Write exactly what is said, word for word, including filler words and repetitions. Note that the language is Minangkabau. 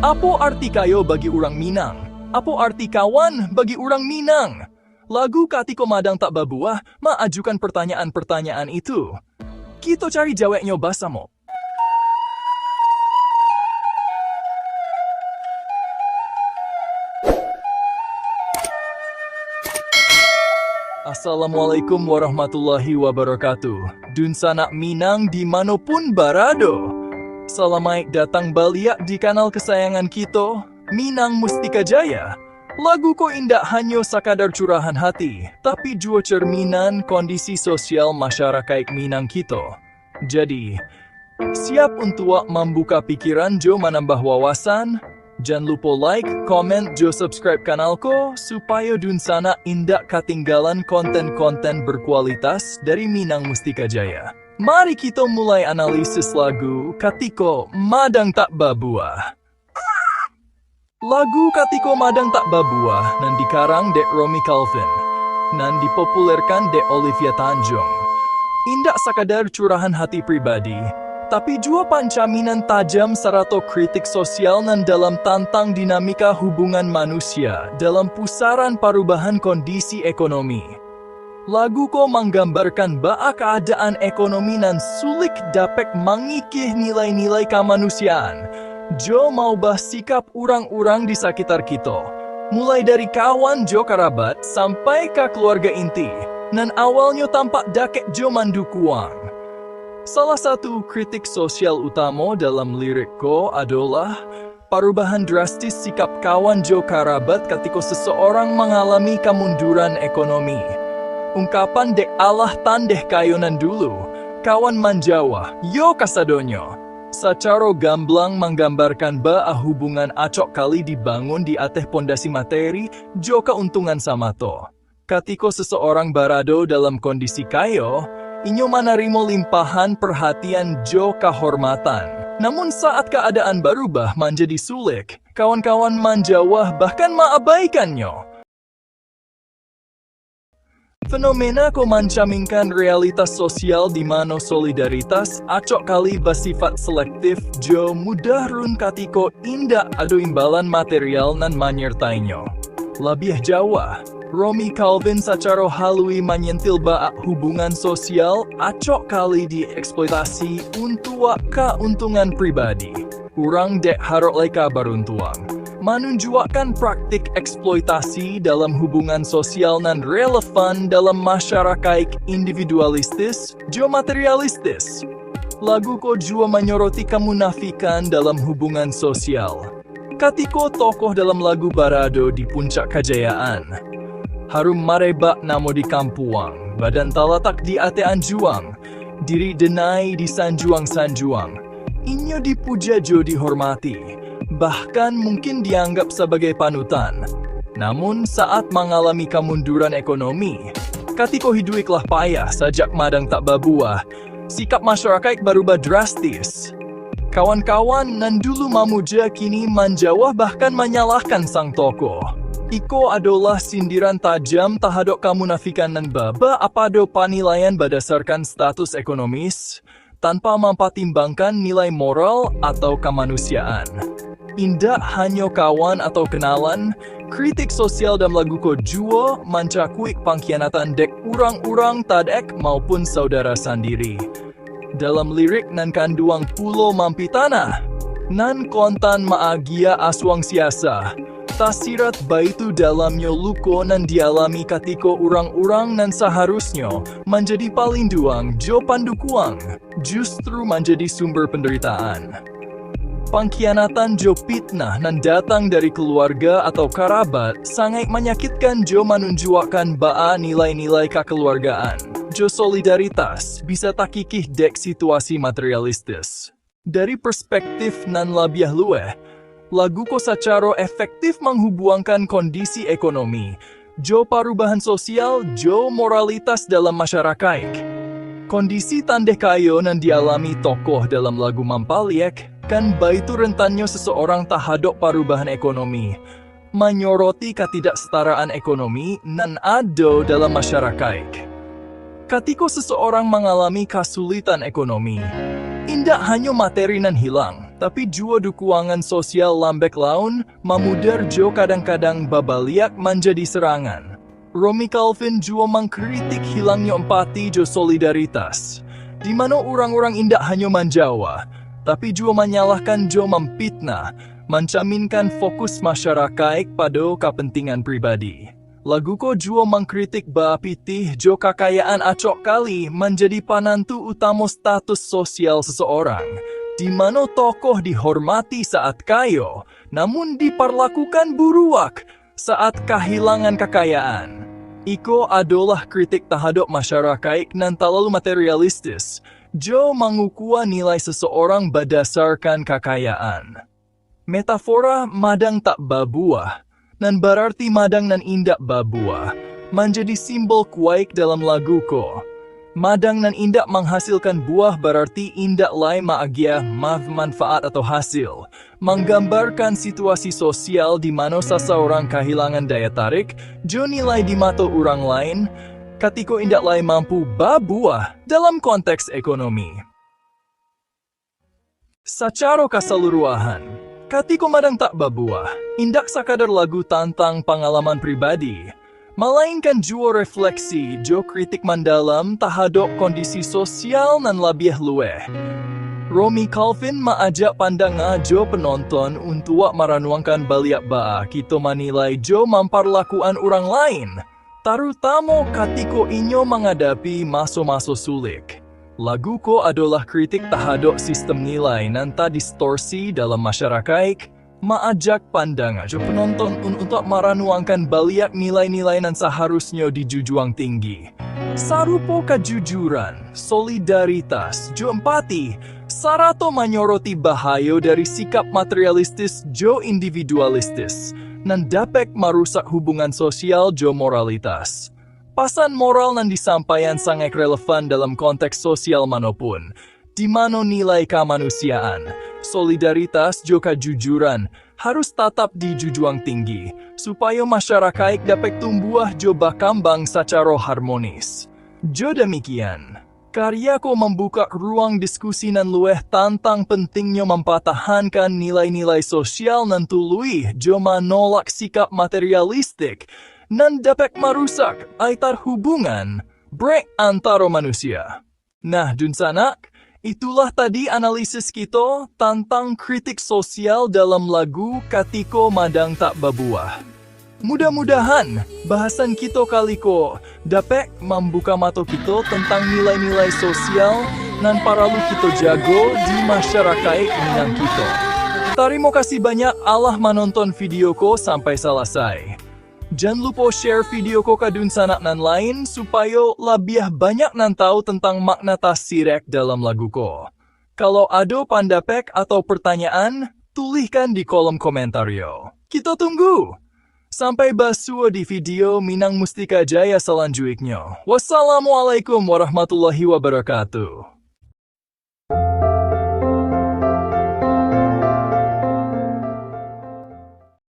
Apo arti kayo bagi urang Minang? Apo arti kawan bagi urang Minang? Lagu Katiko Madang Tak Babuah maajukan pertanyaan-pertanyaan itu. Kito cari jaweknyo basamo. Assalamualaikum warahmatullahi wabarakatuh. Dunsanak Minang di mano pun barado. Salamaik datang baliak di kanal kesayangan kito, Minang Mustika Jaya. Lagu ko indak hanyo sakadar curahan hati, tapi juo cerminan kondisi sosial masyarakaik Minang kito. Jadi, siap untuak mambuka pikiran jo manambah wawasan? Jan lupo like, comment, jo subscribe kanal ko, supayo dunsanak indak katinggalan konten-konten berkualitas dari Minang Mustika Jaya. Mari kito mulai analisis lagu Katiko Madang Tak Babuah. Lagu Katiko Madang Tak Babuah nan dikarang dek Romi Calvin, nan dipopulerkan dek Olivia Tanjung, indak sakadar curahan hati pribadi, tapi juo pancaminan tajam sarato kritik sosial nan dalam tantang dinamika hubungan manusia dalam pusaran parubahan kondisi ekonomi. Lagu ko manggambarkan baa kaadaan ekonomi nan sulik dapek mangikih nilai-nilai kamanusiaan, jo maubah sikap urang-urang di sakitar kito, mulai dari kawan jo karabat sampai ka kaluarga inti, nan awalnyo tampak dakek jo mandukuang. Salah satu kritik sosial utamo dalam lirik ko adolah parubahan drastis sikap kawan jo karabat katiko seseorang mangalami kamunduran ekonomi. Ungkapan dek alah tandeh kayo nan dulu, kawan manjauah, yo kasadonyo, sacaro gamblang manggambarkan baa hubungan acok kali dibangun di ateh pondasi materi jo kauntungan samato. Katiko seseorang barado dalam kondisi kayo, inyo manarimo limpahan parhatian jo kahormatan. Namun saat kaadaan barubah manjadi sulik, kawan-kawan manjauah bahkan maabaikannyo. Fenomena ko mancaminkan realitas sosial di mano solidaritas acok kali basifat selektif jo mudah run katiko indak ado imbalan material nan manyertainyo. Labiah jauah, Romi Calvin sacaro halui manyentil baa hubungan sosial acok kali dieksploitasi untuak kauntungan pribadi. Urang dek harok lai ka baruntuang, manunjuakkan praktik eksploitasi dalam hubungan sosial nan relevan dalam masyarakaik individualistis jo materialistis. Lagu ko juo manyoroti kamunafikan dalam hubungan sosial. Katiko tokoh dalam lagu barado di puncak kajayaan, harum marebak namo di kampuang, badan talatak di ateh anjuang, diri denai disanjuang-sanjuang, inyo dipuja jo dihormati, bahkan mungkin dianggap sabagai panutan. Namun, saat mangalami kamunduran ekonomi, katiko hiduik lah payah sajak madang tak babuah, sikap masyarakaik barubah drastis. Kawan-kawan nan dulu mamuja kini manjauah bahkan manyalahkan sang tokoh. Iko adolah sindiran tajam tahadok kamunafikan nan baba apado panilaian badasarkan status ekonomis, tanpa mampatimbangkan nilai moral atau kamanusiaan. Indak hanyo kawan atau kenalan, kritik sosial dalam lagu ko juo mancakuik pangkhianatan dek urang-urang tadek maupun saudara sandiri. Dalam lirik nan kanduang pulo mampitanah, nan kontan maagia asuang siasah, tasirat baitu dalamnyo luko nan dialami katiko urang-urang nan saharusnyo manjadi palinduang jo pandukuang, justru manjadi sumber pandaritaan. Pangkhianatan jo pitnah nan datang dari kaluarga atau karabat sangaik manyakitkan jo manunjuakkan baa nilai-nilai kakaluargaan jo solidaritas bisa takikih dek situasi materialistis. Dari perspektif nan labiah luweh, lagu ko sacaro efektif manghubuangkan kondisi ekonomi jo parubahan sosial jo moralitas dalam masyarakaik. Kondisi tandeh kayo nan dialami tokoh dalam lagu mampaliek, kan baitu rentannyo seseorang tahadok parubahan ekonomi, manyoroti katidaksetaraan ekonomi nan ado dalam masyarakaik. Katiko seseorang mangalami kasulitan ekonomi, indak hanyo materi nan hilang, tapi juo dukuangan sosial lambek laun, mamudar jo kadang-kadang babaliak manjadi serangan. Romy Calvin juo mangkritik hilangnyo empati jo solidaritas, di mano urang-urang indak hanyo manjawa, tapi juo manyalahkan jo mampitnah, mancaminkan fokus masyarakaik pado kapentingan pribadi. Lagu ko juo mangkritik bapitih jo kakayaan acok kali manjadi panantu utamo status sosial seseorang, di mano tokoh dihormati saat kayo, namun diparlakukan buruak saat kahilangan kakayaan. Iko adolah kritik tahadok masyarakaik nan talalu materialistis, jo mangukua nilai seseorang badasarkan kakayaan. Metafora madang tak babuah, nan bararti madang nan indak babuah, manjadi simbol kuwaik dalam lagu ko. Madang nan indak manghasilkan buah bararti indak lai maagiah ma-, manfaat atau hasil, manggambarkan situasi sosial di mano sasaurang kahilangan daya tarik jo nilai di mato urang lain, katiko indak lai mampu babuah dalam konteks ekonomi. Sacaro kasaluruahan, katiko madang tak babuah, indak sakadar lagu tantang pangalaman pribadi, malainkan juo refleksi jo kritik mandalam tahadok kondisi sosial nan labiah luweh. Romy Calvin maajak pandanga jo penonton untuak maranuangkan baliak baa kito manilai jo mamparlakuan urang lain, tarutamo katiko inyo mangadapi maso-maso sulik. Lagu ko adolah kritik tahadok sistem nilai nan tadistorsi dalam masyarakaik, maajak pandanga jo penonton un-, untuak maranuangkan baliak nilai-nilai nan saharusnyo dijujuang tinggi, sarupo kajujuran, solidaritas, jo empati, sarato manyoroti bahayo dari sikap materialistis jo individualistis, nan dapek marusak hubungan sosial jo moralitas. Pasan moral nan disampaian sangaik relevan dalam konteks sosial manopun, di mano nilai kamanusiaan, solidaritas, jo kajujuran harus tatap dijujuang tinggi, supayo masyarakaik dapek tumbuah jo bakambang sacaro harmonis. Jo damikian, karya ko mambukak ruang diskusi nan luweh tantang pentingnyo mampatahankan nilai-nilai sosial nan tuluih jo manolak sikap materialistik nan dapek marusak aitar hubungan brek antaro manusia. Nah, dunsanak, itulah tadi analisis kito tantang kritik sosial dalam lagu Katiko Madang Tak Babuah. Mudah-mudahan, bahasan kito kali ko dapek mambuka mato kito tantang nilai-nilai sosial nan paralu kito jago di masyarakaik Minang kito. Tarimo kasih banyak alah manonton video ko sampai salasai. Jan lupo share video ko ka dunsanak nan lain, supayo labiah banyak nan tahu tantang makna tasirek dalam lagu ko. Kalau ado pandapek atau pertanyaan, tulihkan di kolom komentario. Kito tunggu! Sampai basuo di video Minang Mustika Jaya salanjuiknyo. Wassalamualaikum warahmatullahi wabarakatuh.